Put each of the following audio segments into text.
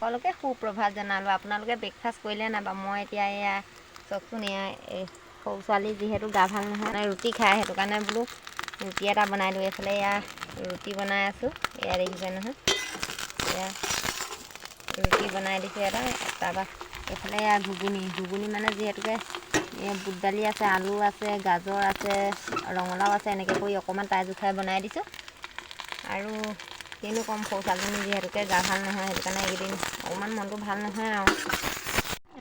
সকলোকে সুপ্ৰভাত জনালোঁ। আপোনালোকে ব্ৰেকফাষ্ট কৰিলে নাই বাৰু? মই এতিয়া এয়া চাওকচোন, এয়া এই সৰু ছোৱালী যিহেতু গা ভাল নহয়, মানে ৰুটি খায়, সেইটো কাৰণে বোলো ৰুটি এটা বনাই দিওঁ। এইফালে এয়া ৰুটি বনাই আছোঁ, এয়া দেখিছে নহয়, এয়া ৰুটি বনাই দিছোঁ এটা। তাৰপৰা এইফালে এয়া ঘুগুনি, ঘুগুনি মানে যিহেতুকে এই বুট দালি আছে, আলু আছে, গাজৰ আছে, ৰঙালাও আছে, এনেকৈ কৰি অকণমান তাই জোখাই বনাই দিছোঁ। আৰু কিনো ক'ম, সৰু ছোৱালীজনী যিহেতুকে গা ভাল নহয়, সেইটো কাৰণে এইকেইদিন অকণমান মনটো ভাল নহয় আৰু।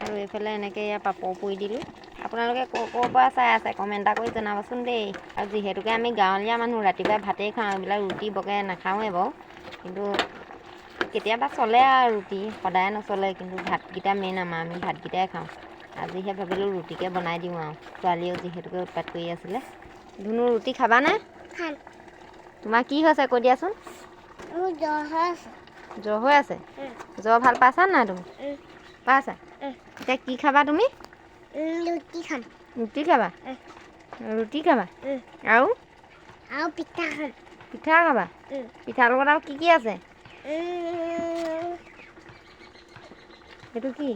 আৰু এইফালে এনেকৈ এয়া পাপৰ পুৰি দিলোঁ। আপোনালোকে ক'ৰ ক'ৰ পৰা চাই আছে কমেণ্ট এটা কৰি জনাবচোন দেই। আৰু যিহেতুকে আমি গাঁৱলীয়া মানুহ, ৰাতিপুৱাই ভাতেই খাওঁ, এইবিলাক ৰুটি বৰকৈ নাখাওঁৱেই বাৰু, কিন্তু কেতিয়াবা চলে আৰু ৰুটি, সদায় নচলে, কিন্তু ভাতকেইটা মেইন আমাৰ, আমি ভাতকেইটাই খাওঁ। আজিহে ভাবিলোঁ ৰুটিকে বনাই দিওঁ আৰু, ছোৱালীয়েও যিহেতুকে উৎপাত কৰি আছিলে। ধুনু, ৰুটি খাবানে? খাম। তোমাৰ কি হৈছে কৈ দিয়াচোন। মোৰ জ্বৰ হৈ আছে। জ্বৰ হৈ আছে? জ্বৰ ভাল পাইছা নাই তুমি? পাইছা? এতিয়া কি খাবা তুমি? ৰুটি খাম। ৰুটি খাবা? ৰুটি খাবা আৰু? আৰু পিঠা খাম। পিঠা খাবা? পিঠাৰ লগত আৰু কি কি আছে? সেইটো কি?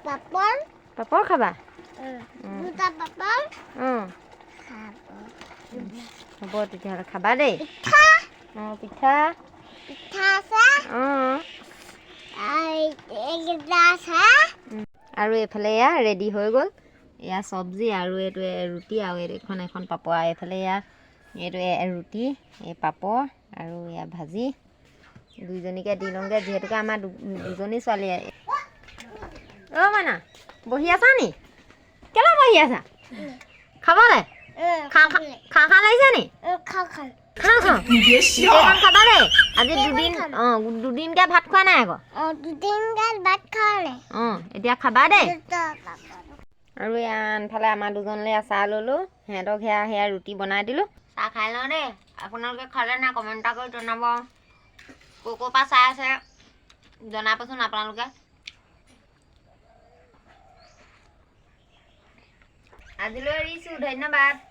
পাপৰ। পাপৰ খাবা? দুটা পাপৰ। অঁ, হ'ব তেতিয়াহ'লে, খাবা দেই। পিঠা। অঁ, পিঠা। পিঠা আছে। অঁ। এইকেইটা আছে। আৰু এইফালে এয়া ৰেডি হৈ গ'ল, এয়া চব্জি আৰু এইটো ৰুটি আৰু এইখন এখন পাপৰ। আৰু এইফালে এয়া এইটো ৰুটি, এই পাপৰ আৰু এয়া ভাজি। দুইজনীকে দি লওঁগৈ, যিহেতুকে আমাৰ দুজনী ছোৱালীয়ে। অ' মাইনা, বহি আছা নি? কেলৈ বহি আছা? খাবলৈ খাওঁ খাওঁ খাওঁ লাগিছে নি? খাওঁ খাওঁ। খাওঁ খাওঁ, গোটেইখন খাবা দেই আজি। দুদিন, অঁ, দুদিনকৈ ভাত খোৱা নাই আকৌ। অঁ, দুদিনকৈ ভাত খোৱা নাই। অঁ, এতিয়া খাবা দেই। আৰু এয়া আনফালে আমাৰ দুজনলৈ চাহ ল'লোঁ, সিহঁতক সেয়া সেয়া ৰুটি বনাই দিলোঁ। চাহ খাই লওঁ দেই। আপোনালোকে খালে নাই কমেণ্ট এটা কৰি জনাব। ক'ৰ ক'ৰ পৰা চাই আছে জনাবচোন আপোনালোকে। আজিলৈ এৰিছোঁ, ধন্যবাদ।